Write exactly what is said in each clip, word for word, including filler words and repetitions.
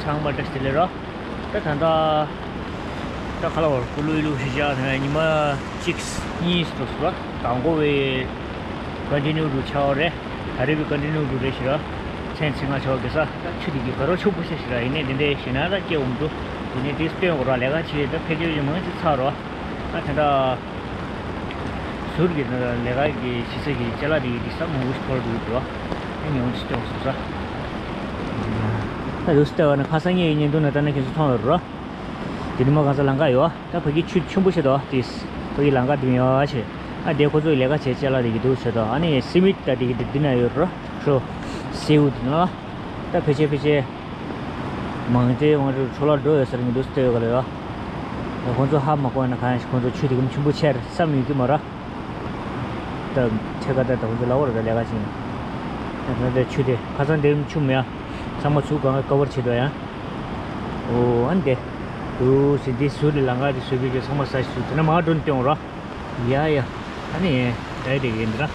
ཚང་མ་བཀྲ་ཤིས་བདེ་ལེགས་རོ། ད་ད་ལྟ་ད་ཁ་ལ་བར་སྐུ་ལུས་ལུགས་ཤིག་བཞག་ནས་ཉི་མ་གཅིག་གཉིས་སུ་སོ་དང་པོ་བའི་ཀོན་ཊི་ནིའུ་རུ་ཆགས་རེད། ད་རེས་བའི་ཀོན་ཊི་ནིའུ་རུ་རེད་ཤི་རོ། མཚན་ཚིག་ང་ཆོག་གེ་ས་ད་ཆུ་དེ་གི་ག་རོ་ཆུ་པོ་ཤ་ཤི་ར་ཡིན་ནས་དེ་འདྲའི་ཞེ་ན་ད་སྐྱེ་འོང་འདུག་དེ་ནས་དེ་སྟོན་འོ་ར་ལས་ཀ་བྱེད་ད་ཕལ་ཆེར་ཡོད་མང་ཅི་ཚར་རོ། ད་དེ་འདྲ། ཟུར་གྱི་ལས་ཀ་གི་ཕྱི་ཚེས་ཀྱི་ཅ་ལག་དེ་ཡི་དེ་ས་མང་པོ་ཞིག་འཐོར་འདུག་འགྲོ། ཨ་ནི་འོང་ཅི་སྟོན་སོང་ས། ད་རུ་སྟེ་བ་ནི་ཁ་སང་ཉིན་ཉིན་དུ་ན་ད་ནི་ཁྱེད་ཚོ་མཐོང་ཡོད་རོ། དེ་ནི་མ་གང་ས་ལང་ཀ་ཡོད། ད་ཕ་གི་ཆུ་ཆེན་པོ་ཞིག་འདུག་དེ་ཕ་གི་ལང་ཀ་དེ་མི་ཡོད་ཆེ། ཨ་དེ་ཁོ་ཚོ་ལས་ཀ་བྱེད་ཅ་ལག་དེ་གི་འདུག་ཆེ་འདུག་ཨ་ནི་སི་མིད་ད་དེ་གི་དེ་ན་ཡོད་རོ། ཁྲོ། སེའུ་དེ་ན། ད་ཕལ་ཆེར་ཕལ་ཆེར། མང་སྟེ་ང་ཚོ་འཕྲོ་བརླག་འགྲོ་ཡོད་ས་རེད་མི་འདུག་ལྟོས་ཡོད་ག་ལ་ཡོད། ཁོང་ཚོ་ཧ་མ་གོ་ན་གང་ཡང་ཁོང་ཚོ་ཆུ་དེ་གམ་ཆེན་པོ་ཆེར་བསམ་ཡོད་ཀྱི་མ་རེད། ད་ཐད་ཀར་ད་ད་ཁོང་ཚོ་ལ་འོར་ད་ལས་ཀ་བྱེད་ཡིན། ད་ད་ཆུ་དེ་ཁ་སང་དེ་རིམ་ཆུ་མེད་ཨ། ཚང་མ་ཚུགས་གང་ཀ་བར་བྱེད་འགྲོ་ཡ། ཨོ་ཨ་ནི་དེ། དུ་སི་དེ་ཟུར་དེ་ལང་ཀ་དེ་ཟུར་བེ་ཀེ་ཚང་མ་ས་ཞིག་ཚུགས་དེ་ན་མ་འགྲོ་ནི་སྟོན་ར། ཡ་ཡ། ཨ་ནི་ད་དེ་གི་འདི་ར།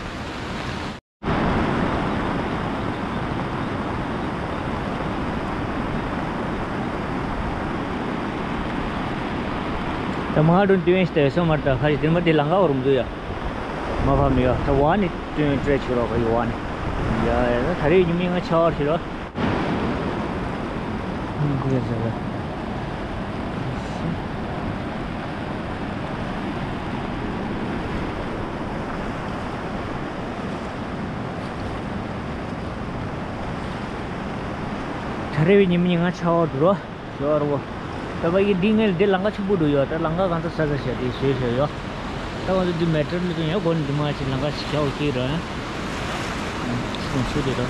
ད་མ་འགྲོ་དུས་ཡིན་ཞིག་ད་སོ་མར་ད་ཁ་ཞིག་དེ་མ་དེ་ལང་ཀ་བར་མི་འདུག་ཡ། མ་ཕམ་ཡ་ད་བ་ནི་སྤྲོད་སྤྲོད་ཆོག་རོགས་ཡོད་བ་ནི། ཡ་ཡ་ད་རེས་ཉི་མ་ང་ཆ་བར་ཞིག་རོགས། ད་རེས་ཉི་མ་ང་ཆ་བར་འདུག་རོགས། ཞོར་བོ། ད་བ་ཡི་འདི་ངས་འདི་ལང་ཀ་ཆུ་བུ་འདུག་ཡོད་ད་ལང་ཀ་གང་ཚ་ས་ས་ཞེས་དེ་ཞོས་ཞོས་ཡོད། ད་ང་ཚོ་འདི་མེ་ཊར་ལ་ཡང་སྒོ་ནས་འདི་མ་ཅིག་ལང་ཀ་ཞིག་རྒྱག་གི་ར། ཆུ་དང་ཆུ་དེ་ར།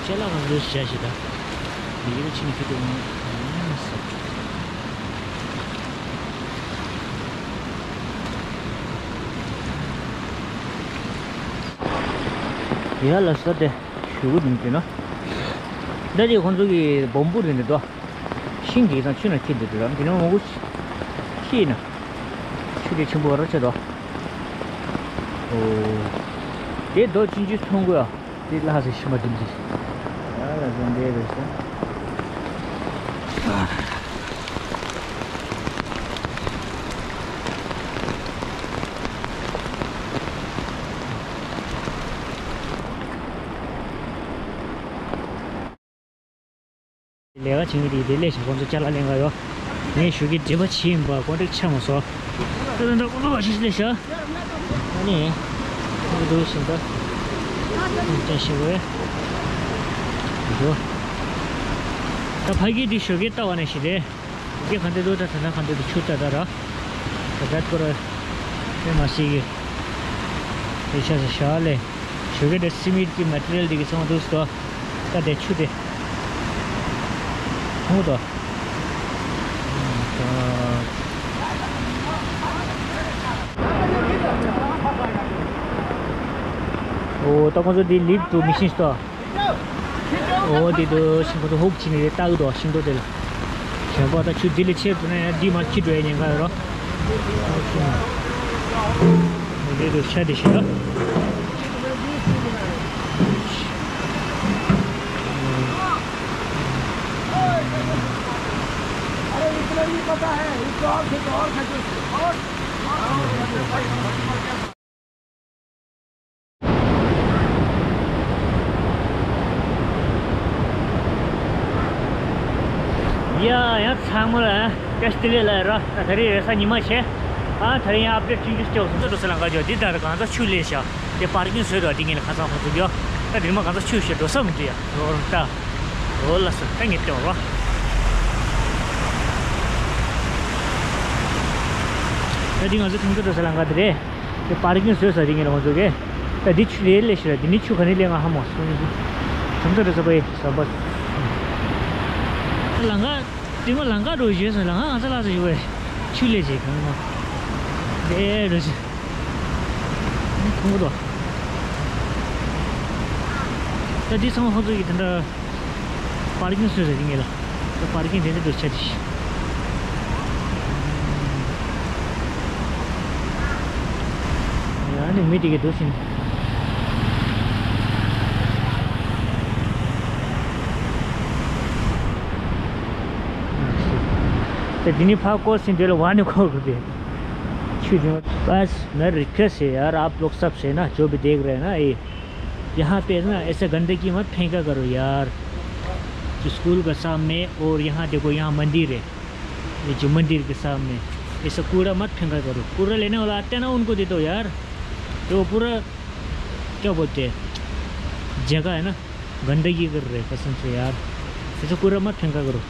ཅ་ལག་གང་ཚོ་ཞེས་ཞེས་ད། མི་གི་ཆིན་ཁི་དུ་ང་། ཡ་ལ་ས་དེ་ཞུ་གི་འདུག་ན། ད་དེ་ཁོང་ཚོ་གི་སྦོམ་པོ་རེད་འདུག་ཤིང་གི་དང་ཆུ་ན་ཁྱེར་འདུག་དེ་ར་འདི་ནང་མང་པོ་ཁྱེར་ན། ཆུ་དེ་ཆེན་པོ་ར་ཆེ་དོ། ཨོ། དེ་རྡོ་ཆུང་ཆུང་མཐོང་གི་ཡ། དེ་ལྷ་སའི་ཤི་མ་དེ་འདྲ་ཞིག་ཡ་ལ་ཟོན་དེ་རེད་ཤག་ལས་ཀ་བྱེད་མཁན་དེ་དེ་ལས་བྱ་ཁོང་ཚོ་ཅ་ལག་ལེན་ག་ཡོད། ངས་ཞུ་གི་འདྲི་པ་བྱེད་ཡིན་པ་ཀོན་ཊེག་ཆགས་མ་སོང་། ད་ད་ད་ཀོ་ལོ་བ་ཤི་ལས་བྱ། ཨ་ནི། ཀོ་ལོ་ཤི་ད། ཅན་ཤི་བས། འགྲོ། ད་ཕ་གི་དེ་ཞོགས་ཀས་ལྟ་བ་ནས་ཤི་རེད། ཡེ་ག་འདྲ་འདུག་ད་ད་ན་ག་འདྲ་འདུག་ཆུ་ད་ད་ར། ད་ད་ཀོ་ར། དེ་མ་ཤི་གི། དེ་ཤ་ས་ཤ་ལེ། ཞོགས་ཀས་དེ་སི་མིད་ཀྱི་མ་ཊི་རི་ཡལ་དེ་གི་ཚང་མ་འདུག་སྟོ། ད་དེ་ཆུ་དེ། ཧུང་དོ། ཨོ་ད་ཁོང་ཚོ་དེ་ལིབ་ཊུ་མི་ཤིན་སྟོ། འོ་དེ་དུ་ཤིང་ཁོ་ཚོ་ཧུག་ཕྱིན་ནས་ལྟ་གི་འདུག་ཤིང་ཏོག་དེ་ལ། གཞན་པ་ད་ཆུ་འདི་ལས་ཆེ་དུས་ན་ཡང་འདི་མར་འཁྱེར་འགྲོ་ཡ་ཉེན་ཁ་ཡོད་རོ། འོ་དེ་དུ་ཤ་དེ་ཤི་ད། अरे इतना नहीं पता है, इसको और खींचो, और खींचो, और। ཡ་ཡ་ཚང་མ་ལ་བཀྲ་ཤིས་བདེ་ལེགས་ལ་ར། ད་ད་རེས་རེས་གཟའ་ཉི་མ་བྱས། ཨ་ད་རེས་ཡང་ཨབ་ཌེཊ་ཆུང་ཆུང་སྐྱོགས་སུ་འགྲོ་ས་ལ་འགའ་ཅོ་འདི་ལྟར་གང་ཚ་ཆུ་ལས་བཞག་དེ་པར་ཀིང་བཟོས་འདུག་དེ་ངས་ལ་ཁ་སང་ཁོ་ཚོ་ཡོད། ད་དེ་མ་གང་ཚ་ཆུ་ཞིག་འགྲོ་ས་མི་འདུག་ཡ་རོ་རོ་ད། འོ་ལ་སོ་ད་ངས་སྟོན་རོ། ད་འདི་ང་ཚོ་ཁྲོམ་ཚོ་འགྲོ་ས་ལ་འགའ་དེ་རེད། དེ་པར་ཀིང་བཟོས་ས་དེ་ངས་ལ་ཁོ་ཚོ་གས། ད་འདི་ཆུ་ལས་ལས་ཞིག་ར་འདི་ནི་ཆུ་ག་ནས་ལས་ང་ཧ་མ་སོང་། ཁྲོམ་ཚོ་འགྲོ་ས་པ་ཡི་ས་པ། ད་ལང་ཀ་དེ་མ་ལང་ཀ་འགྲོ་བཞིན་སོང་ལང་ཀ་ང་ཚོ་ལ་སོ་ཞུ་བས་ཆུ་ལས་བྱེད་གང་མ། དེ་འགྲོ་ཞིག་ཁོང་ཁོ་ཐོག་ད་འདི་ཚང་མ་ཁོ་ཚོ་ཡི་དེ་འདྲ་པར་ཀིང་བཟོས་ཟེར་གྱི་ངེས་ལ། ད་པར་ཀིང་དེ་འདྲ་འགྲོ་ཆ་དེ་ཞིག་ཡང་ནི་མི་དེ་གི་འདུག་ཟིན། तो दिन ही फाको सिंधुल वाने को भी छुट्टी। बस मैं रिक्वेस्ट है यार, आप लोग सब से ना, जो भी देख रहे हैं ना, ये यहाँ पे ना ऐसा गंदगी मत फेंका करो यार। जो स्कूल का सामने और यहाँ देखो, यहाँ मंदिर है, ये जो मंदिर के सामने, ऐसा कूड़ा मत फेंका करो। कूड़ा लेने वाला आते हैं ना, उनको दे दो यार। तो वो पूरा, क्या बोलते हैं, जगह है ना, गंदगी कर रहे हैं कसम से यार। ऐसा कूड़ा मत फेंका करो।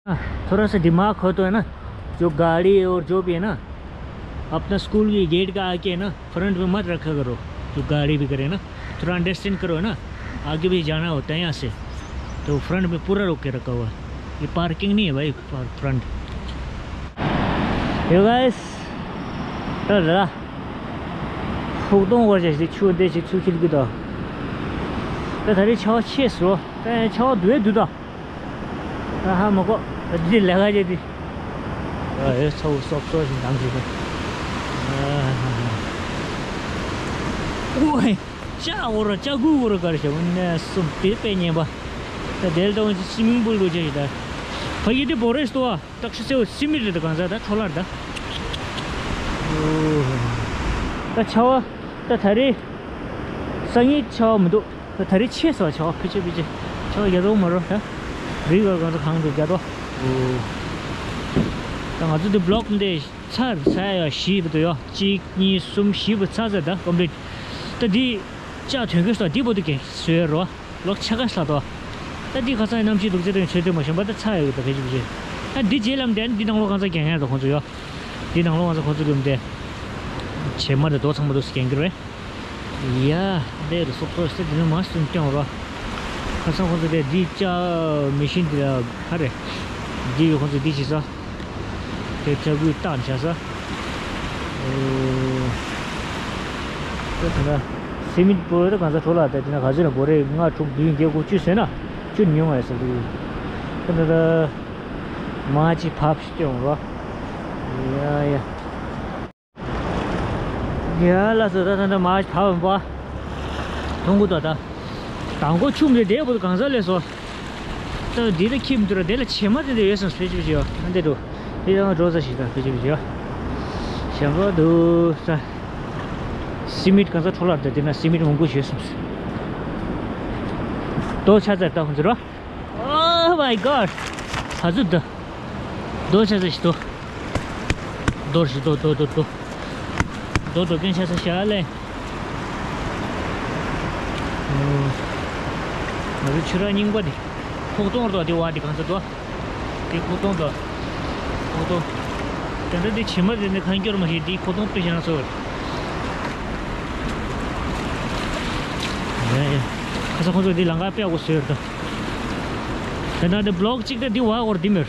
हाँ, थोड़ा सा दिमाग हो तो है ना, जो गाड़ी और जो भी है ना, अपना स्कूल के गेट का आके है ना, फ्रंट में मत रखा करो। जो गाड़ी भी करे ना, थोड़ा अंडरस्टैंड करो, है ना, आगे भी जाना होता है यहाँ से, तो फ्रंट में पूरा रोक के रखा हुआ है। ये पार्किंग नहीं है भाई, front. Yo guys, ད་ལ་ཕུག་གཏོང་བར་བྱ་ཞིག་ཆུ་འདེད་ཞིག་ཚུར་ཁྱེར་གི་ད། ད་ད་རེས་ཆར་པ་ཆེ་སོ། ད་ཆར་པ་དུས་དུས་ད། ད་ཧ་མ་གོ། འདི་ལས་ཀ་བྱེད་དུས། ཨ་ཨེ་ཚ་བོ་སོབ་སོབ་ཞིག་འདང་གི་ད། ཨོའི། ལྕགས་འོ་ར་ལྕགས་སྐུད་འོ་ར་གར་བྱ་བ་ནས་གསུམ་དེ་དཔེ་ཉན་པ། ད་དེ་ལ་ད་འོ་ཅི་སི་མིང་པུལ་འགྲོ་བྱ་ཞིག་ད། ཕ་གི་དེ་བོ་རེ་སྟོ་བ། སྟག་ཤི་སེའུ་སི་མིད་རེད་ད། གང་ཟག་ད་འཕྲོ་ལར་ད། ད་ཆར་པ་ད་ད་རེས་སང་ཉིན་ཆར་པ་མི་འདུག་ད་ད་རེས་ཆེ་སོ་ཆར་པ་ཕི་ཆེ་ཕི་ཆེ་ཆར་པ་རྒྱག་རོགས་མ་རོགས་ད། རིག་ག་གང་ཚོ་གང་འདུག་རྒྱག་རོགས། ད་ང་ཚོ་འདི་བི་ལོག་འདི་ཚར་ཚར་ཡ་བཞི་བུ་དུ་ཡོ། གཅིག་གཉིས་གསུམ་བཞི་བུ་ཚར་ཚར་ད་ཀོམ་པི་ལིཊ། ད་འདི་ལྕགས་ཐོན་གི་སོ་འདི་བུ་དུ་གི་སོས་རོ། ལོག་ཆ་ག་སླ་དོ། ད་འདི་ཁ་སང་གནམ་གཤིས་སྡུག་ཚེ་དང་ཆོས་དོན་མ་ཤོང་པ་ད་ཚ་ཡོད་ད་ཕལ་ཆེར་ཕལ་ཆེར། ད་འདི་རྗེས་ལམ་དེ་འདི་ནང་ལོགས་གང་ཚ་རྒྱག་མཁན་ད་ཁོང་ཚོ་ཡོད། འདི་ནང་ལོགས་གང་ཚ་ཁོང་ཚོ་གི་འདི་བྱེ་མ་དང་རྡོ་ཚང་མ་འདུག་སེ་རྒྱག་གི་རེད། ཡ། འདི་རུ་སོབ་སོབ་སེ་འདི་ནི་མ་སུམ་སྐྱོང་རོ། ཁ་སང་ཁོང་ཚོ་དེ་འདི་ལྕགས་མེ་ཤིན་འདི་ལ་ག་རེ། འདི་ཡོད་ཁོང་ཚོ་འདི་བྱེད་ས། དེ་ལྕགས་སྐུད་བཏང་བྱ་ས། ཨོ། དེ་ད་ལྟ་སི་མིད་པོ་ད་གང་ས་འཕྲོ་ལ་ད་དེ་ན་ག་ཚོད་ན་སྒོ་རེ་ལྔ་དྲུག་བདུན་བརྒྱད་དགུ་བཅུ་ཟེར་ན་བཅུ་ཉུང་བ་ཡོད་ས་འདུག་ད་ད་ད་མ་ཅི་ཕབ་སྐྱོང་རོ། ཡ་ཡ། ཡ་ལ་སོ་ད་ད་ད་མ་ཅི་ཕབ་བ། མཐོང་གུ་ད་ད། དང་གོ་ཆུམ་རེ་དེ་བོ་གང་ས་ལས་སོ། ད་འདི་ད་ཁྱིམ་དུ་ར་དེ་ལ་བྱེ་མ་དེ་འདྲ་ཡོད་སམ་སྤེ་ཅིག་བྱེད་ཡོད་ཨ་འདི་འགྲོ། དེ་ཡང་འགྲོ་ས་ཞིག་དང་སྤེ་ཅིག་བྱེད་ཡོད། ཞང་ག་འདུག་ས། སི་མིད་གང་ས་འཕྲོ་ལར་དེ་དེ་ན་སི་མིད་མང་པོ་བྱེད་སོང་། ཏོ་ཆ་ཚར་ད་ཁོང་ཚོ་ར། Oh my god. ཧ་ཟུ་ད། རྡོ་ཆ་ཚ་ཞིག་ཏོ། རྡོ་ཞིག་ཏོ་ཏོ་ཏོ་ཏོ། རྡོ་རྡོ་སྐྱོན་ཆ་ཚ་ཞག་ལས། ང་ཚོ་ཆུ་ར་རྙིང་པ་འདི། ཕོག་སྟོང་རྡོ་འདི་བ་འདི་གང་ཚ་རྡོ། འདི་ཕོག་སྟོང་རྡོ། ཕོག་སྟོང་། དེ་འདྲ་འདི་བྱེ་མ་རེད་ནི་གང་སྐྱོར་མ་ཤེས་འདི་ཕོག་སྟོང་དཔེ་ཞང་སོ། ཡ་ཡ། ཁ་ས་ཁོང་ཚོ་འདི་ལང་ཀ་དཔེ་ཡག་པོ་བཟོས་རེད་ད། དེ་འདྲ་འདི་བི་ལོག་གཅིག་ད་འདི་བ་འོར་འདི་མེར།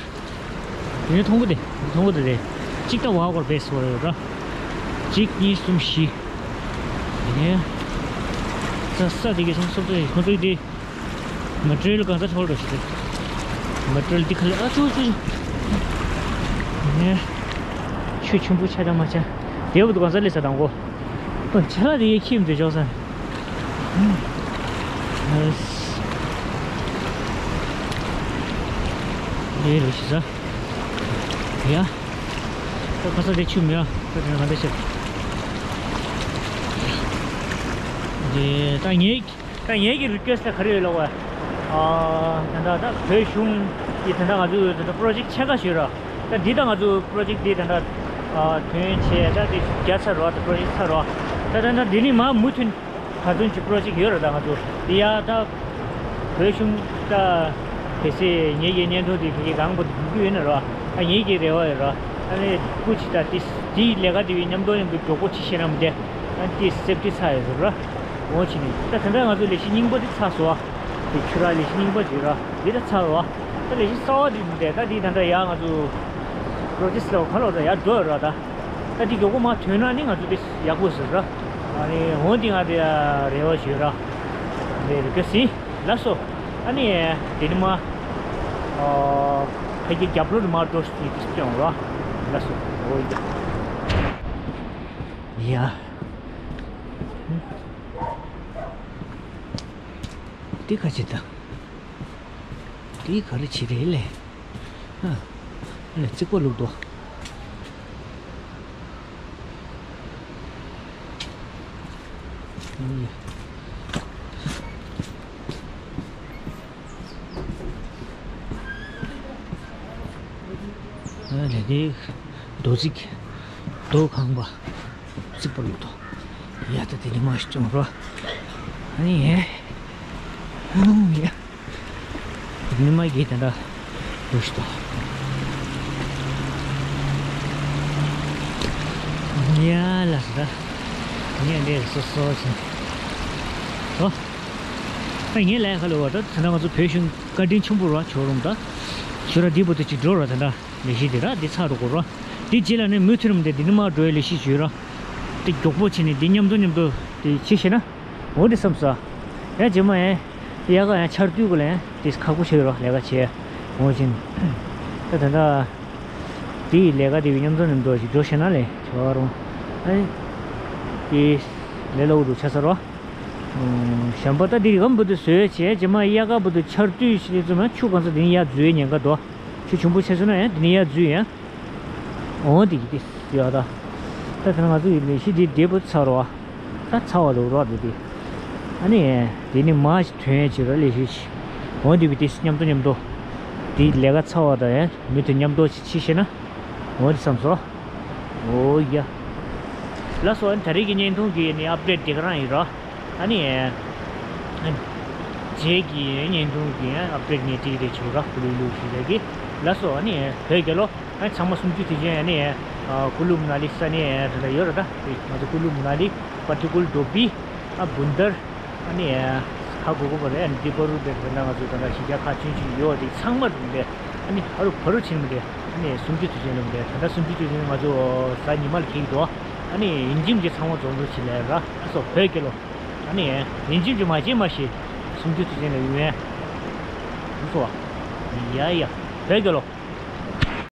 དེ་ནས་མཐོང་གི་དེ། མཐོང་གི་དེ་རེད། གཅིག་ད་བ་འོར་བེས་འོར་ར། གཅིག་གཉིས་གསུམ་བཞི། དེ་ནས། ས་ས་དེ་གའི་སོང་སོང་ཚེ་ཁོང་ཚོའི་དེ། མ་ཊི་རི་ཡལ་གང་ས་འཕྲོ་འགྲོ་ཞིག་རེད། མ་ཊི་རི་ཡལ་འདི་ཁ་ལ་ཨ་ཆུ་ཆུ་ཆུ། དེ་ནས། ཆུ་ཆེན་པོ་ཆ་ཆ་མ་ཆ། དེ་བུ་དུ་གང་ས་ལས་ས་དང་གོ། ཨོ་ཆ་ལ་དེ་ཡེ་ཁྱིམ་དེ་ཅོག་ས། ཨེ་རེ་ཤི་ས། ཡ། ད་ཁ་ས་དེ་ཆུ་མེད་ཨ། ད་དེ་ན་ག་འདྲ་ཤི། དེ་ད་ངེད་ད་ངེད་ཀྱི་རི་ཀུ་ཨེ་སི་ཊི་ད་ག་རེ་ཡོད་ལོ་བ། ཨ་ད་ད་ད་བོད་གཞུང་གི་ད་ད་ང་ཚོ་ད་ད་པྲོ་ཇེཀ་ཊི་ཕྱེད་ཀ་ཞིག་ར། ད་འདི་ད་ང་ཚོ་པྲོ་ཇེཀ་ཊི་འདི་ད་ད་ཨ་ཐོན་བྱས་ད་འདི་བརྒྱ་ཚར་རོ། ད་པྲོ་ཇེཀ་ཊི་ཚར་རོ། ད་ད་ད་འདི་ནི་མ་མུ་མཐུད་ག་ཚོད་ཅིག་པྲོ་ཇེཀ་ཊི་ཡོད་རེད། ད་ང་ཚོ་འདི་ཡ་ད་བོད་གཞུང་ད་གལ་སྲིད་ངེད་ཀྱི་བརྙན་ཐུང་འདི་ཕ་གི་གང་པོ་འདུག་རྒྱུ་ཡོད་ན་རོ། ད་ངེད་ཀྱི་རེ་བ་ཡོད་རོ། ད་ནི་སྐུ་མཁྱེན་ད་འདི་འདི་ལས་ཀ་འདི་བའི་མཉམ་དུ་མཉམ་དུ་མགྱོགས་པོ་ཅིག་བྱེད་རམ་དེ། ད་འདི་སེབ་ཊི་ཚར་ཡོད་རོ། འོ་ཅི་ནི་ད་ད་ལྟ་ང་ཚོ་ལས་གཞི་རྙིང་པ་འདི་ཚར་སོང་བ། དེ་ཆུ་རགས་ལས་གཞི་རྙིང་པ་ཅིག་ར། འདི་ད་ཚར་བ། ད་ལས་གཞི་གསར་བ་འདི་མི་འདྲ། ད་འདི་ད་ལྟ་ཡ་ང་ཚོ་པྲོ་ཇེཀ་ཊི་ལ་ཁ་ལོ་ད་ཡ་འགྲོ་ཡོད་ར་ད། ད་འདི་མགྱོགས་པོ་མ་ཐོན་ན་ནི་ང་ཚོ་འདི་ཡག་པོ་ཟེར་ར། ཨ་ནི་འོ་འདི་ང་འདི་རེ་བ་ཞུ་ར། འདི་རེ་ག་སི་ལགས་སོ། ཨ་ནི་དེ་ནི་མ་ཨ་ཕ་གི་རྒྱབ་ལོ་ནི་མ་འགྲོ་ཞིག་འདི་སྤྱང་ར། ལགས་སོ། འོ་ཡ། ཡ། འདི་ག་ཅི་ད། འདི་ག་རེ་བྱེད་རེད་ལས། ཨ་ལས་རྩིག་པ་བླུགས་འདུག་ཨ་ལས་འདི་རྡོ་རྩིག་རྡོ་ཁང་པ། རྩིག་པ་བླུགས་འདུག་ཡ་ད་དེ་ནི་མ་ཞིག་བཙོང་རོགས། ཨ་ནི་ཡ། ཨ་ནི་ཡ། ཉི་མ་གི་དེ་འདྲ་འདུག་ཤི་ཏོ། ཡ་ལ་ས་ད། ངས་འདིར་སོ་སོ་ཕྱིན། ཨོ། ཨ་ངས་ལས་ཁ་ལོ་བ་ད་ད་ང་ཚོ་བོད་གཞུང་བཀའ་དྲིན་ཆེན་པོ་ར་ཆོག་རུང་ད། ཤོ་ར་འདི་བུ་ད་ཅིག་འགྲོ་ར་ད་ད། ལས་གཞི་དེ་ར་འདི་ཚར་རུ་གོ་ར། འདི་རྗེས་ལ་ནི་མུ་མཐུད་རམ་དེ་འདི་ནི་མ་འགྲོ་ཡ་ལས་གཞི་བྱོས་ར། དེ་མགྱོགས་པོ་ཕྱིན་ནས་འདི་མཉམ་དུ་མཉམ་དུ་དེ་ཕྱི་ཤེ་ན། འོ་དེ་བསམ་ས། ཡ་རྗེས་མ་ཡ། དབྱར་ཁ་ཡང་ཆར་དུས་གོ་ལ་ཡང་དེ་ཁག་པོ་ཆགས་ཡོད་རོགས་ལས་ཀ་བྱས། འོ་ཅིན། ད་ད་ད། དེ་ཡི་ལས་ཀ་དེ་བའི་མཉམ་འཛོམས་མཉམ་དུ་ཞིག་འགྲོ་ཤེས་ན་ལས་བྱ་བ་རུང་། ཨ་ནི། དེ། ལས་སླ་བོ་འདུག་ཆ་ས་རོ། ཞམ་པ་ད་དེ་རིག་གམ་བུ་དུ་བཟོས་བྱས་རྗེས་མ་དབྱར་ཁ་བུ་དུ་ཆར་དུས་ཤིག་ཙམ་ན་ཆུ་གང་ས་དེ་ནི་ཡར་འཛུལ་ཉེན་ཁ་འདུག་ཆུ་ཆུང་པོ་ཆེ་སོང་ན་ཡང་དེ་ནི་ཡར་འཛུལ་ཡང་། འོང་དེ་གི་དེ་ཡོད་ད། ད་དེ་ན་ང་ཚོ་ཡི་ལས་གཞི་དེ་བདེ་པོ་ཚར་བ། ད་ཚ་བ་ལུག་རོགས་དེ་དེ། ཨ་ནི། དེ་ནི་མ་ཞིག་ཐོན་ཡས་བྱེད་རོགས་ལས་གཞི་ཞིག་འོང་དེ་བི་དེ་མཉམ་དུ་མཉམ་དུ། དེ་ལས་ཀ་ཚ་བ་དང་ཡང་མི་དེ་མཉམ་དུ་ཞིག་ཕྱི་ཤེ་ན། འོང་དེ་བསམ་སོ། འོ་ཡ། ལགས་སོ་ཨ་ནི་ད་རེས་ཀྱི་བརྙན་ཐུང་གི་ནི་ཨབ་ཌེཊ་དེ་ག་རང་ཡིན་རོགས། ཨ་ནི། རྗེས་ཀྱི་བརྙན་ཐུང་གི་ཨབ་ཌེཊ་ངས་ཏིག་རེ་བྱུང་ར་ཀུ་ལུ་ལུ་ཞིག་རེ་གི། ལགས་སོ་ཨ་ནི་བོད་རྒྱལ་ལོ། ཨ་ཚང་མ་སུམ་ཅུ་དུས་ཆེན་ཨ་ནི། ཀུ་ལུ་མ་ན་ལི་ས་ནི་དེ་འདྲ་ཡོད་ར་ད། ང་ཚོ་ཀུ་ལུ་མ་ན་ལི་པ་ཏི་ཀུལ་དོ་པི། ཨ་བུན་དར། ཨ་ནི། ཧ་གོ་གོ་བ་རེད། ཨ་ནི་འདི་པ་རུ་དེ་འདྲ་ང་ཚོ་དེ་འདྲ་གཞིས་ཆགས་ཁག་ཆུང་ཆུང་ཡོད་དེ་ཚང་མ་རུ་འདྲ། ཨ་ནི་ཧ་རུ་བ་རུ་ཕྱིན་མི་འདྲ། ཨ་ནི་སུམ་ཅུ་དུས་ཆེན་ལུ་འདྲ་ད་ལྟ་སུམ་ཅུ་དུས་ཆེན་ང་ཚོ་གཟའ་ཉི་མ་ལ་འཁེལ་གི་འདུག་ཨ་ནི་ཡིན་གཅིག་མིན་གཅིག་ཚང་མ་འཛོམས་འཛོམས་བྱེད་ལས་ར། ལགས་སོ་བོད་རྒྱལ་ལོ། ཨ་ནི། ཡིན་གཅིག་མིན་གཅིག་མ་བྱེད་མ་ཤེས། སུམ་ཅུ་དུས་ཆེན་ལ་ཡོང་ཡ། འདུག་སོ། ཡ་ཡ། བོད་རྒྱལ་ལོ།